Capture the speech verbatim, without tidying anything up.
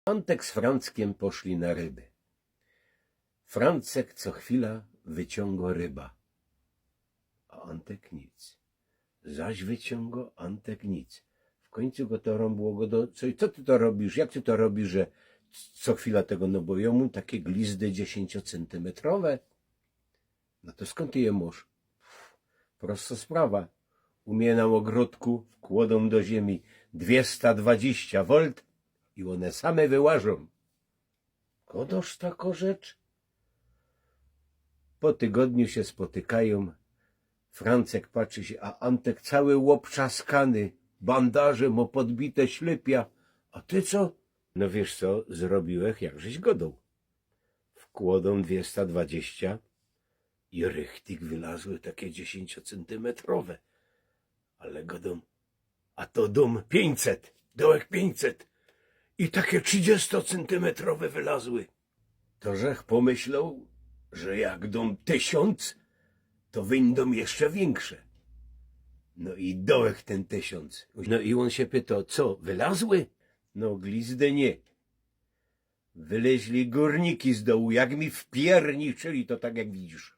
Antek z Franckiem poszli na ryby. Francek co chwila wyciōngoł ryba, a Antek nic. Zaś wyciōngoł, Antek nic. W kōńcu go to rōmło, go do, co, co ty to robisz, jak ty to robisz, że co chwila tego, no bo jŏ mōm takie glizdy dziesiynciocentymetrowe. No to skōnd ty je mōsz? Prosto sprawa. U mie na ôgrōdku wkłodōm do ziymi dwiesta dwadziścia volt i ône same wyłażōm. Gŏdŏsz tako rzecz? Po tygodniu sie spotykajōm. Francek patrzi sie, a Antek cały ôbtrzaskany, bandaże mŏ podbite, ślepia. A ty co? No wiysz co zrobiłech, jak żeś gŏdoł. Wkłodōm dwiesta dwadziścia i richtig wylazły takie dziesiynciocentymetrowe. Ale gŏdōm, a to dōm piyńćset, dołek piyńćset. I takie trzidziestocentymetrowe wylazły. To żech pōmyśloł, że jak dōm tysiōnc, to wyńdōm jeszcze wiynksze. No i dołek tyn tysiōnc. No i ôn sie pytŏ, co, wylazły? No glizdy niy. Wyleźli gōrniki z dołu, jak mi wpierniczyli, to tak jak widzisz.